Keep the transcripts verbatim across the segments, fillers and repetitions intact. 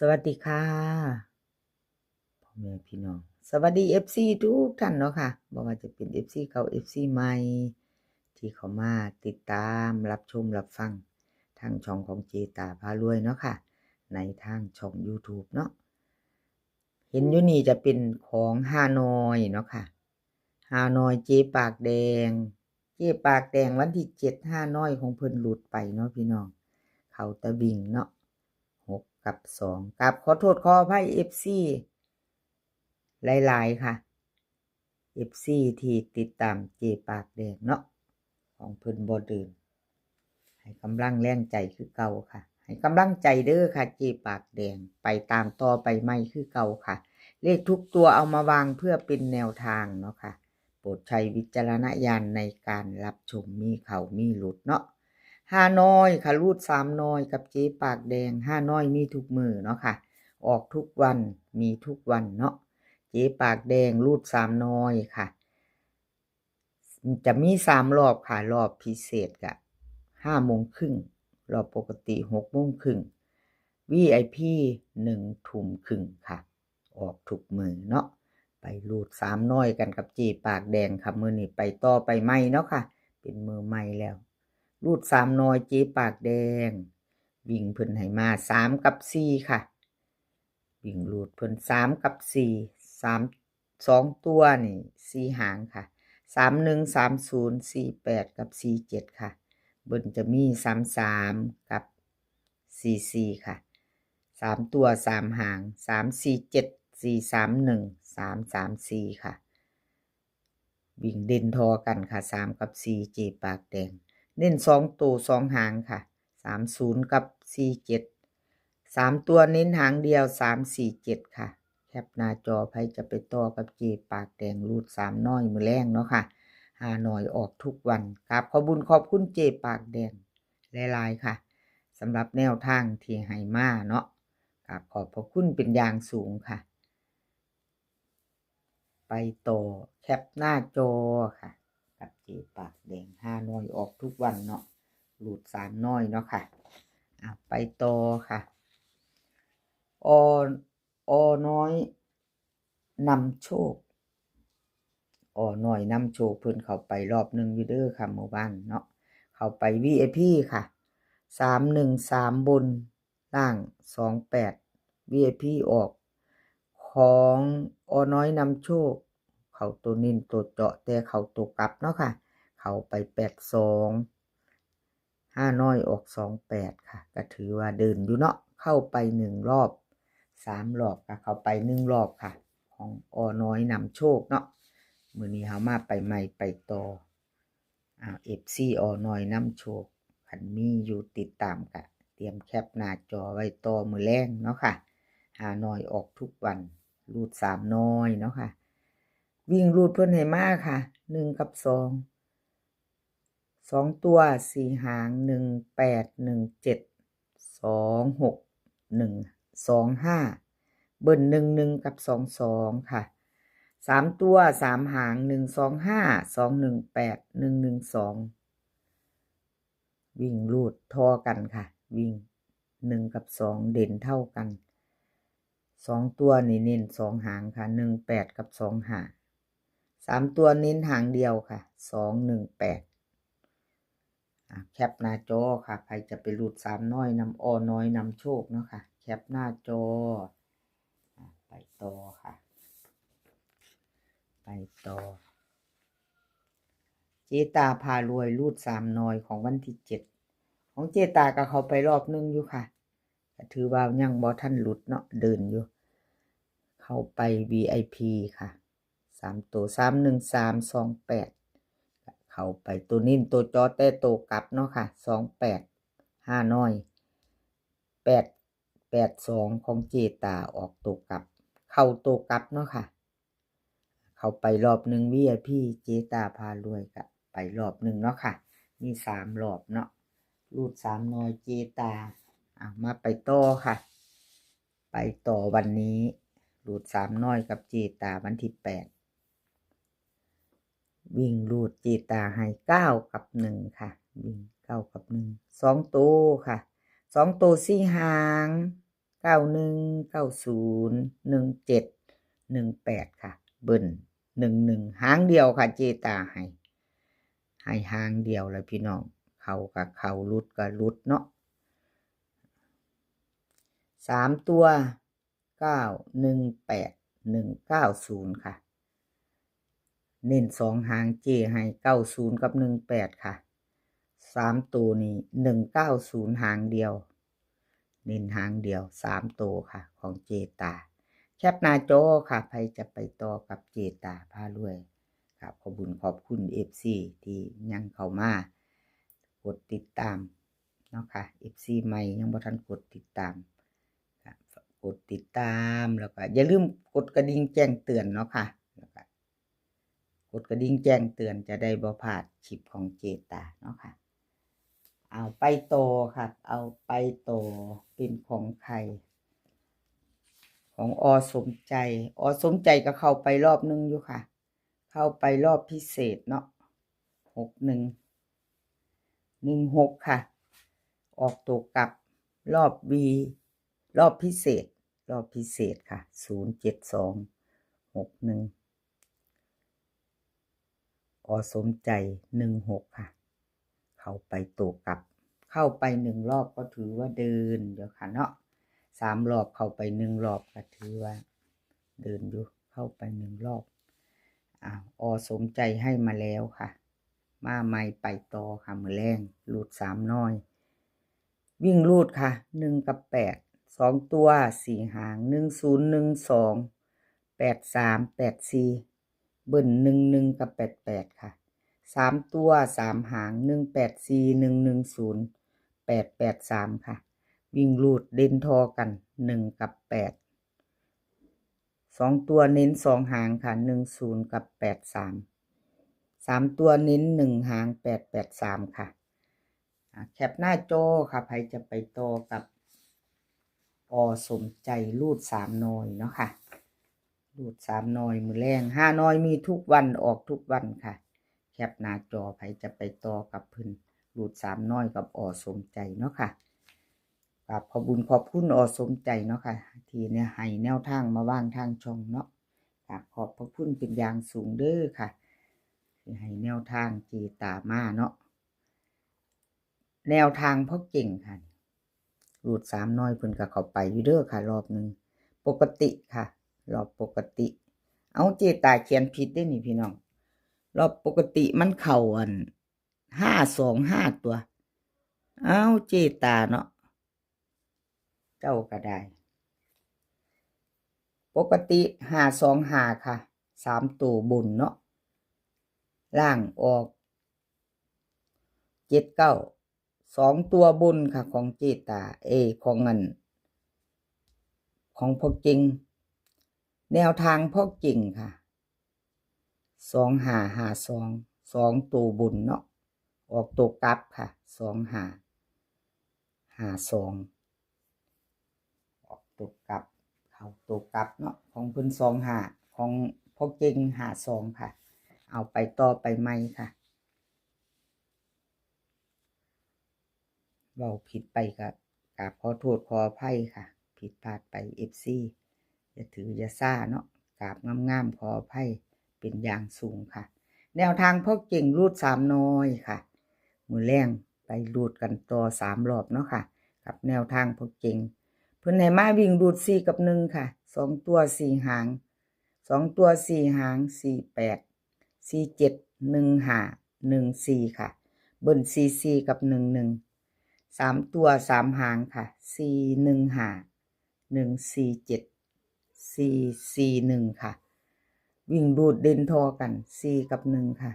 สวัสดีค่ะ พ่อแม่พี่น้อง สวัสดี เอฟซี ทุกท่านเนาะค่ะ บ่ว่าจะเป็น เอฟซี เก่า เอฟซี ใหม่ ที่เข้ามาติดตามรับชมรับฟังทางช่องของเจตาพารวยเนาะค่ะ ในทางช่อง YouTube เนาะ เห็นอยู่นี่จะเป็นของฮานอยเนาะค่ะ ฮานอยเจปากแดง เจปากแดงวันที่เจ็ด ฮานอยของเพิ่นหลุดไปเนาะพี่น้อง เขาตะวิ่งเนาะ หกกับสอง กราบขอโทษขออภัย เอฟซี หลายๆ ค่ะ เอฟซี ที่ติดตามเจปากแดงเนาะ ของเพิ่นบ่เดิน ให้กำลังแรงใจคือเก่าค่ะ ให้กำลังใจเด้อค่ะ เจปากแดง ไปตามต่อไปใหม่คือเก่าค่ะ เลขทุกตัวเอามาวางเพื่อเป็นแนวทางเนาะค่ะ โปรดใช้วิจารณญาณในการรับชม มีเข้ามีหลุดเนาะ ฮานอยค่ะ รูดสามนอยกับเจปากแดง ฮานอยมีทุกมื้อเนาะค่ะ ออกทุกวัน มีทุกวันเนาะ เจปากแดง รูดสามนอยค่ะ จะมีสามรอบค่ะ รอบพิเศษกะห้าโมงครึ่ง รอบปกติหกโมงครึ่ง วีไอพี หนึ่งทุ่มครึ่งค่ะ ออกทุกมื้อเนาะ ไปรูดสามนอยกันกับเจปากแดงค่ะ มื้อนี้ไปต่อไปใหม่เนาะค่ะ เป็นมื้อใหม่แล้ว รูดสามนอยเจปากแดง วิ่งเพิ่นให้มาสามกับสี่ค่ะ วิ่งรูดเพิ่นสามกับสี่ สาม สองตัวนี่สี่หางค่ะ สามหนึ่ง สามศูนย์ สี่แปด กับ สี่เจ็ด ค่ะ เบิ้ลจะมีสามสาม กับ สี่สี่ ค่ะ สามตัวสามหาง สามสี่เจ็ด สี่สามหนึ่ง สามสามสี่ ค่ะ วิ่งเด่นทอกันค่ะ สามกับสี่ เจปากแดง เน้นสองตัวสองหางค่ะ สามศูนย์ กับ สี่เจ็ด สามตัวเน้นหางเดียว สามสี่เจ็ด ค่ะ แคปหน้าจอ ไผจะไปต่อกับเจปากแดง รูดสามนอยมื้อแลงเนาะค่ะ ฮานอยออกทุกวัน กราบขอบบุญขอบคุณเจปากแดงหลายๆ ค่ะ สำหรับแนวทางที่ให้มาเนาะ กราบขอบพระคุณเป็นอย่างสูงค่ะ ไปต่อ แคปหน้าจอค่ะ กับเจปากแดง ฮานอยออกทุกวันเนาะ รูดสามนอยเนาะค่ะ อ่ะ ไปต่อค่ะ อ อน้อยนำโชค อน้อยนำโชค เพิ่นเข้าไปรอบหนึ่งอยู่เด้อค่ะ มื้อวานเนาะ เข้าไป วีไอพี ค่ะ สามหนึ่งสาม บน ล่าง สองแปด วีไอพี ออก ของ อน้อยนำโชค เข้าตัวเน้นตัวเจาะ แต่เข้าตัวกลับเนาะค่ะ เข้าไป แปดสอง ฮานอยออก สองแปด ค่ะ ก็ถือว่าเดินอยู่เนาะ เข้าไปหนึ่งรอบ สามรอบ ก็เข้าไปหนึ่งรอบค่ะ ของ อน้อยนำโชคเนาะ มื้อนี้เฮามาไปใหม่ไปต่อ อ่า เอฟซี อน้อยนำโชค คันมีอยู่ติดตามกะเตรียมแคปหน้าจอไว้ต่อมื้อแลงเนาะค่ะ ฮานอยออกทุกวัน รูดสามนอยเนาะค่ะ วิ่งรูดเพิ่นให้มาค่ะ หนึ่งกับสอง สองตัวสี่หาง หนึ่งแปด หนึ่งเจ็ด สองหก หนึ่งสองห้า เบิ้ล หนึ่งหนึ่ง กับ สองสอง ค่ะ สามตัวสามหาง หนึ่งสองห้า สองหนึ่งแปด หนึ่งหนึ่งสอง วิ่งรูดทอกันค่ะ วิ่ง หนึ่งกับสอง เด่นเท่ากัน สองตัวนี่เน้นสองหางค่ะ หนึ่งแปด กับ สองห้า สามตัวเน้นหางเดียวค่ะ สองหนึ่งแปด อ่ะ แคปหน้าจอค่ะ ไผจะไปรูดสามนอยนำ อน้อยนำโชคเนาะค่ะ แคปหน้าจอ อ่ะ ไปต่อค่ะ ไปต่อ เจตาพารวย รูดสามนอยของวันที่เจ็ด ของเจตาก็เข้าไปรอบหนึ่งอยู่ค่ะ ก็ถือว่ายังบ่ทันหลุดเนาะ เดินอยู่ เข้าไป วีไอพี ค่ะ สามตัว สามหนึ่งสาม สองแปด เข้าไปตัวเน้นตัวเจาะ แต่ตัวกลับเนาะค่ะ สองแปด ฮานอย แปดแปดสอง ของเจตาออกตัวกลับ เข้าตัวกลับเนาะค่ะ เข้าไปรอบหนึ่ง วีไอพี เจตาพารวยก็ไปรอบหนึ่งเนาะค่ะ มีสามรอบเนาะ รูดสามนอยเจตา อ่ะ มาไปต่อค่ะ ไปต่อวันนี้ รูดสามนอยกับเจตาวันที่แปด วิ่งรูดเจตาให้เก้ากับหนึ่งค่ะ วิ่งเก้ากับหนึ่ง สองตัวค่ะ สองตัวสี่หาง เก้าหนึ่ง เก้าศูนย์ หนึ่งเจ็ด หนึ่งแปด ค่ะ เบิ้ล หนึ่งหนึ่ง หางเดียวค่ะ เจตาให้ ให้หางเดียวเลยพี่น้อง เข้าก็เข้า หลุดก็หลุดเนาะ สามตัว เก้าหนึ่งแปด หนึ่งเก้าศูนย์ ค่ะ เน้นสองหาง เจให้ เก้าศูนย์ กับ หนึ่งแปด ค่ะ สามตัวนี้ หนึ่งเก้าศูนย์ หางเดียว เน้นหางเดียว สามตัวค่ะ ของเจตา แคปหน้าจอค่ะ ใครจะไปต่อกับเจตาพารวย ครับ ขอบคุณขอบคุณ เอฟซี ที่ยังเข้ามา กดติดตามเนาะค่ะ เอฟซี ใหม่ยังบ่ทันกดติดตาม ครับ กดติดตาม แล้วก็อย่าลืมกดกระดิ่งแจ้งเตือนเนาะค่ะ แล้วก็กดกระดิ่งแจ้งเตือนจะได้บ่พลาดคลิปของเจตาเนาะค่ะ เอาไปต่อค่ะ เอาไปต่อ เป็นของใคร ของ อ.สมใจ อ.สมใจก็เข้าไปรอบนึงอยู่ค่ะ เข้าไปรอบพิเศษเนาะ หกหนึ่ง หนึ่งหก ค่ะ ออกตัวกลับ รอบ วี รอบพิเศษ รอบพิเศษค่ะ ศูนย์เจ็ดสอง หกหนึ่ง อ.สมใจ หนึ่งหก ค่ะ เข้าไปตัวกลับ เข้าไปหนึ่งรอบก็ถือว่าเดินอยู่ค่ะเนาะ สามรอบเข้าไปหนึ่งรอบก็ถือว่าเดินอยู่ เข้าไปหนึ่งรอบ อ่า อ.สมใจให้มาแล้วค่ะ มาใหม่ไปต่อค่ะ มื้อแลง รูดสามหน่วย วิ่งรูดค่ะ หนึ่งกับแปด สองตัว สี่หาง หนึ่งศูนย์ หนึ่งสอง แปดสาม แปดสี่ เบิ้ล หนึ่งหนึ่ง กับ แปดแปด ค่ะ สามตัว สามหาง หนึ่งแปดสี่ หนึ่งหนึ่งศูนย์ แปดแปดสาม ค่ะ วิ่งรูดเด่นทอกัน หนึ่งกับแปด สองตัวเน้นสองหางค่ะ หนึ่งศูนย์ กับ แปดสาม สามตัวเน้นหนึ่งหาง แปดแปดสาม ค่ะ อ่า แคปหน้าจอค่ะ ใครจะไปต่อกับ อ.สมใจ รูดสามหน่วยเนาะค่ะ รูดสามหน่วย มื้อแลง ห้าหน่วยมีทุกวัน ออกทุกวันค่ะ แคปหน้าจอ ใครจะไปต่อกับเพิ่น รูดสามหน่วยกับ อ.สมใจเนาะค่ะ ครับ ขอบคุณขอบคุณ อ.สมใจเนาะค่ะ ที่เนี่ยให้แนวทางมาวางทางช่องเนาะ ครับ ขอบพระคุณเป็นอย่างสูงเด้อค่ะ ที่ให้แนวทางเจตามาเนาะ แนวทางพ่อเก่งค่ะ รูดสามหน่วยเพิ่นก็เข้าไปอยู่เด้อค่ะ รอบหนึ่ง ปกติค่ะ รอบปกติ เอาเจตาเขียนผิดได้นี่พี่น้อง รอบปกติมันเข้าอัน ห้าสองห้า ตัว เอาเจตาเนาะ เจ้าก็ได้ ปกติ ห้าสองห้า ค่ะ สามตัวบนเนาะ ล่างออก เจ็ดเก้า สองตัวบนค่ะ ของเจตา เอ ของอัน ของพ่อเก่ง แนวทางพ่อเก่งค่ะ สองห้าห้าสอง สองตัวบนเนาะ ออกตัวกลับค่ะ สองห้าห้าสอง ออกตัวกลับ เข้าตัวกลับเนาะ ของเพิ่น สองห้า ของพ่อเก่ง ห้าสอง ค่ะ เอาไปต่อไปใหม่ค่ะ เว้าผิดไปก็กราบขอโทษขออภัยค่ะ ผิดพลาดไป เอฟซี อย่าถืออย่าซาเนาะ กราบงามๆ ขออภัยเป็นอย่างสูงค่ะ แนวทางพ่อเก่งรูดสามหน่วยค่ะ มื้อแลงไปรูดกันต่อสามรอบเนาะค่ะ กับแนวทางพ่อเก่ง เพิ่นให้มาวิ่งรูดสี่กับหนึ่งค่ะ สองตัวสี่หาง สองตัวสี่หาง สี่แปด สี่เจ็ด หนึ่งห้า หนึ่งสี่ ค่ะ เบิ้ล สี่สี่ กับ หนึ่งหนึ่ง สามตัวสามหางค่ะ สี่หนึ่งห้า หนึ่งสี่เจ็ด สี่สี่หนึ่ง ค่ะ วิ่งรูดเด่นทอกัน สี่ กับ หนึ่ง ค่ะ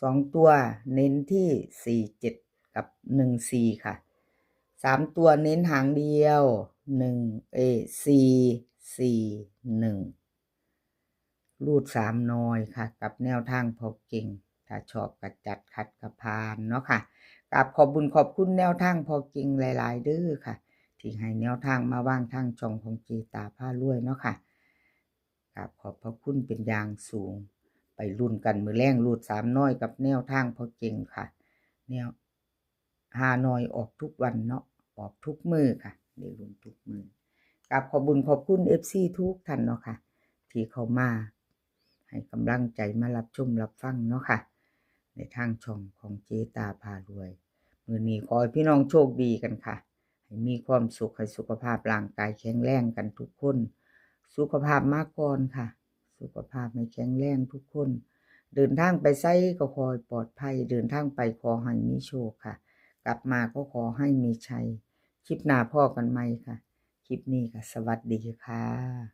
สองตัวเน้นที่ สี่เจ็ด กับ หนึ่งสี่ ค่ะ สามตัวเน้นหางเดียว หนึ่ง เอ สี่สี่หนึ่ง รูดสามหน่วยค่ะ กับแนวทางพ่อเก่ง ถ้าชอบก็จัด ขัดก็ผ่านเนาะค่ะ กราบขอบบุญขอบคุณแนวทางพ่อเก่งหลายๆ เด้อค่ะ ที่ให้แนวทางมาวางทางช่องของเจตาพารวยเนาะค่ะ กราบขอบพระคุณเป็นอย่างสูง ไปลุ้นกันมื้อแลง รูดสามหน่วยกับแนวทางพ่อเก่งค่ะ แนว ห้าหน่วยออกทุกวันเนาะ ออกทุกมื้อค่ะ ได้ลุ้นทุกมื้อ กราบขอบบุญขอบคุณ เอฟซี ทุกท่านเนาะค่ะ ที่เข้ามาให้กำลังใจมารับชมรับฟังเนาะค่ะ ในทางช่องของเจตาพารวย มื้อนี้ขอให้พี่น้องโชคดีกันค่ะ ให้มีความสุข ให้สุขภาพร่างกายแข็งแรงกันทุกคน สุขภาพมาก่อนค่ะ สุขภาพให้แข็งแรงทุกคน เดินทางไปไสก็ขอให้ปลอดภัย เดินทางไปขอให้มีโชคค่ะ กลับมาก็ขอให้มีชัย คลิปหน้าพ้อกันใหม่ค่ะ คลิปนี้ก็สวัสดีค่ะ